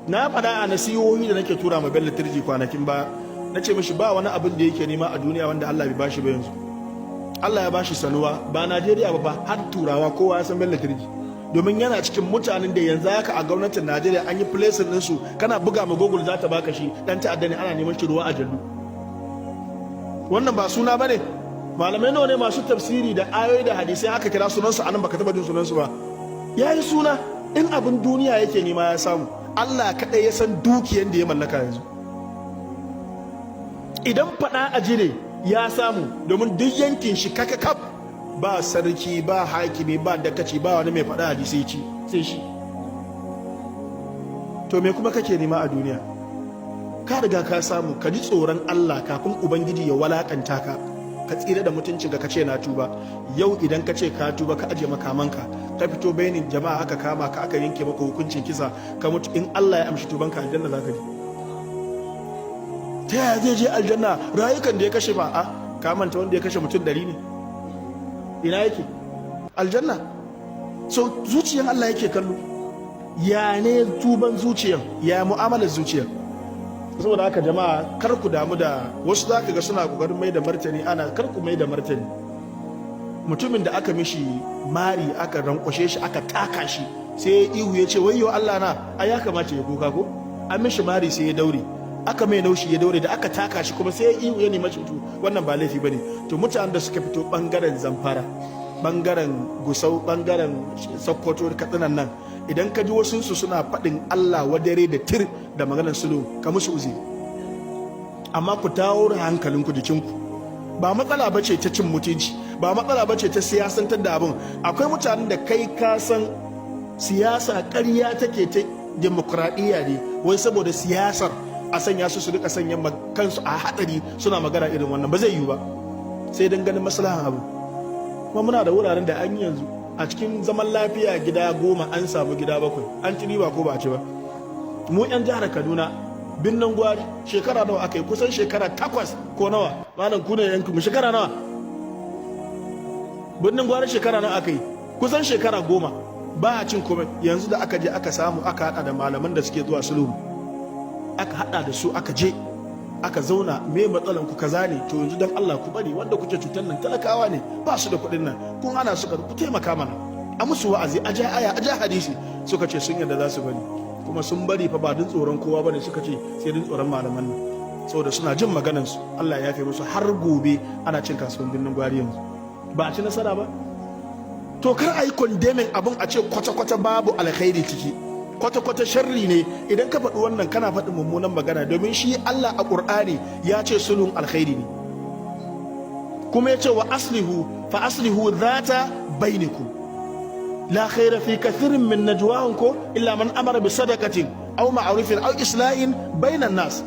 Na faɗa a nasihohi da nake tura ma Bello Turji kwanakin ba, na ce mishi ba wani abin da yake nema a duniya wanda Allah bai bashi ba yanzu. Allah ya bashi sanuwa ba Najeriya ba fa, har Turawa kowa ya san Bello Turji, domin yana cikin mutanen da yanzu haka a gwamnatin Najeriya an yi placing ɗinsu. Kana buga ma Google za ta baka shi. Dan ta'adda ne, ana neman shi ruwa a jallu. Wannan ba suna bane. Malamai nawa ne masu tafsiri da ayoyi da hadisai aka kira sunansu anan baka taba jin sunansu ba? Yayi suna. In abin duniya yake nema, ya samu. Allah kaɗai ya san dukiyan da ya mallaka yanzu. Idan faɗa a ne, ya samu, domin duk yankin shi kaka kaf ba sarki ba, hakimi ba, dakaci ba, wani mai faɗa hadisi ci sai shi. To me kuma kake nema a duniya? Ka riga ka samu. Ka ji tsoron Allah kafin Ubangiji ya walakanta ka. Ka tsira da mutuncin ka ce na tuba. Yau idan ka ce ka tuba, ka aje makamanka, ka fito bainin jama'a, aka kama ka, aka yanke maka hukuncin kisa, ka mutu, in Allah ya amshi tubanka, aljanna zaka je. Ta yaya zai je aljanna? Rayukan da ya kashe ba a ka manta wanda ya kashe mutum 100 ne, ina yake aljanna? So zuciyan Allah yake kallo. Ya ne tuban zuciyan, ya mu'amalar zuciyan? Saboda haka jama'a, kar ku damu da wasu. Za ka ga suna kokarin mai da martani. Ana kar ku mai da martani. Mutumin da aka mishi mari, aka rankwashe shi, aka taka shi, sai ya ihu ya ce, "Wayyo Allah na!" Ai ya kamata ya kuka ko? An mishi mari sai ya daure, aka mai naushi ya daure, da aka taka shi kuma sai ya ihu ya nemi ceto. Wannan ba laifi bane. To mutanen da suka fito bangaren Zamfara, bangaren Gusau, bangaren Sokoto, Katsinan nan, idan ka ji wasu su suna faɗin Allah wadare da tir da maganar sulhu, ka musu uzuri. Amma ku dawo da hankalinku jikinku. Ba matsala ba ce ta cin mutunci, ba matsala ba ce ta siyasantar da abin. Akwai mutanen da kai ka san siyasa ƙarya take, ta demokuraɗiyya ne, wai saboda siyasar a sanya su su rika sanya kansu a hatsari suna magana irin wannan. Ba zai yiwu ba, sai dan ganin maslahan abu. Kuma muna da wuraren da an yi yanzu a cikin zaman lafiya, gida 10 an samu gida 7, an ci riba ko ba a ci ba? Mu yan jihar Kaduna, Birnin Gwari, shekara nawa aka yi? Kusan shekara 8 ko nawa? Malam, ku ne yankin mu, shekara nawa Birnin Gwari? Shekara nawa aka yi? Kusan shekara 10 ba a cin komai. Yanzu da aka je aka samu aka hada da malaman da suke zuwa sulhu, aka hada da su, aka je aka zauna, me matsalan ku? Kaza ne. To yanzu dan Allah ku bari, wanda kuke cutar nan talakawa ne, ba su da kuɗin nan, kun ana su, ku taimaka mana a musu wa'azi, a ja aya, a ja hadisi. Suka ce sun yarda za su bari, kuma sun bari fa. Ba din tsoron kowa bane, suka ce sai din tsoron malaman nan, saboda suna jin maganan su. Allah ya yafe musu. Har gobe ana cin kasuwan Birnin Gwari yanzu. Ba a ci nasara ba? To kar a yi condemning abun, a ce kwata-kwata babu alkhairi ciki, kwata-kwata sharri ne. Idan ka faɗi wannan, kana faɗi mummunan magana, domin shi Allah a Ƙur'ani ya ce sulhun alkhairi ne, kuma ya ce wa aslihu fa aslihu dhata bainikum, la khaira fi kathirin min najwahum ko illa man amara bi sadaqatin aw ma'rufin aw islahin bainan nas.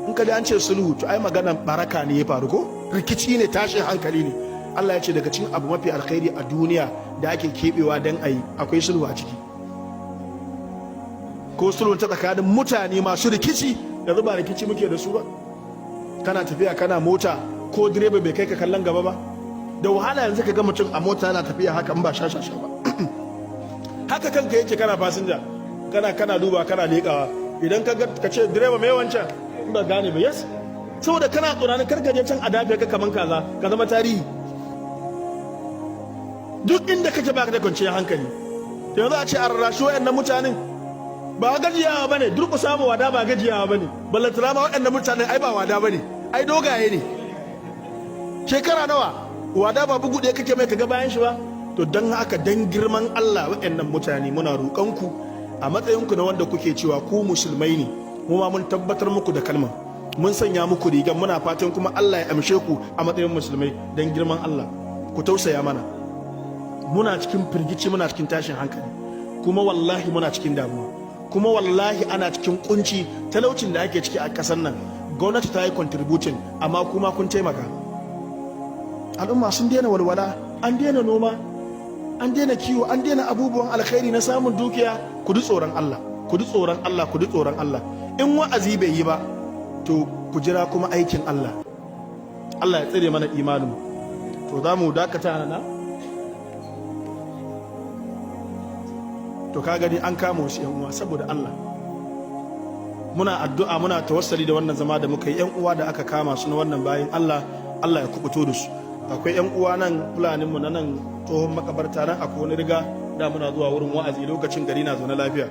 In ka ji an ce sulhu, to ai maganan baraka ne ya faru ko rikici ne, tashin hankali ne. Allah ya ce daga cikin abu mafi alkhairi a duniya da ake kebewa dan ayi, akwai sulhu a ciki, ko sulhun ta tsakanin mutane masu rikici. Yanzu ba rikici muke da su ba? Kana tafiya, kana mota, ko direba bai kai ka kallon gaba ba, da wahala yanzu ka ga mutum a mota yana tafiya haka in ba sha sha ba. Haka kanka yake, kana fasinja, kana duba, kana leƙawa. Idan ka ga ka ce, "Direba, mai wancan?" In ba gane ba, yes, saboda kana tunanin kar ka je can a dafe ka kaman kaza, ka zama tarihi. Duk inda kake baka da kwanciyar hankali. Yanzu a ce a rarrashi wayannan mutanen ba gajiyawa bane. Durƙusa mu wada ba gajiyawa bane. Ballantana ma waɗannan mutanen, ai ba wada bane, ai dogaye ne. Shekara nawa wada ba bugu ɗaya kake mai kaga bayan shi ba? To don haka, dan girman Allah, waɗannan mutane muna roƙonku a matsayinku na wanda kuke cewa ku musulmai ne. Mu ma mun tabbatar muku da kalmar, mun sanya muku rigan, muna fatan kuma Allah ya amshe ku a matsayin musulmai. Dan girman Allah ku tausaya mana. Muna cikin firgici, muna cikin tashin hankali, kuma wallahi muna cikin damuwa, kuma wallahi ana cikin kunci. Talaucin da ake ciki a ƙasar nan, gwamnati ta yi contributing, amma kuma kun taimaka al'umma sun daina walwala, an daina noma, an daina kiwo, an daina abubuwan alkhairi na samun dukiya. Ku ji tsoron Allah, ku ji tsoron Allah, ku ji tsoron Allah. In wa'azi bai yi ba, to ku jira kuma aikin Allah. Allah ya tsare mana imanin. To za mu dakata na. To ka gani, an kama wasu yan uwa. Saboda Allah, muna addu'a, muna tawassali da wannan zama da muka yi, yan uwa da aka kama su na wannan bayin Allah, Allah ya kubuto da su. Akwai yan uwa nan, fulanin mu na nan tsohon makabarta nan, akwai wani riga da muna zuwa wurin wa'azi lokacin gari na zaune lafiya.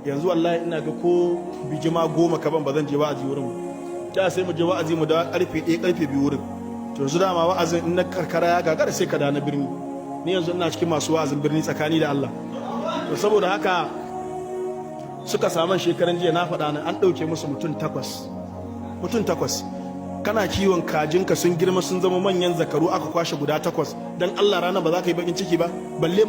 Yanzu wallahi ina ga ko bijima 10 kaban ba zan je wa'azi wurin da. Sai mu je wa'azi mu da karfe 1, karfe 2 wurin. To yanzu dama wa'azin in na karkara ya gagara, sai ka da na birni. Ni yanzu ina cikin masu wa'azin birni, tsakani da Allah. To saboda haka suka samu shekaran jiya na faɗa nan, an ɗauke musu mutum takwas, mutum takwas. Kana kiwon kajinka sun girma sun zama manyan zakaru, aka kwashe guda takwas. Dan Allah, rana ba za ka yi bakin ciki ba? Balle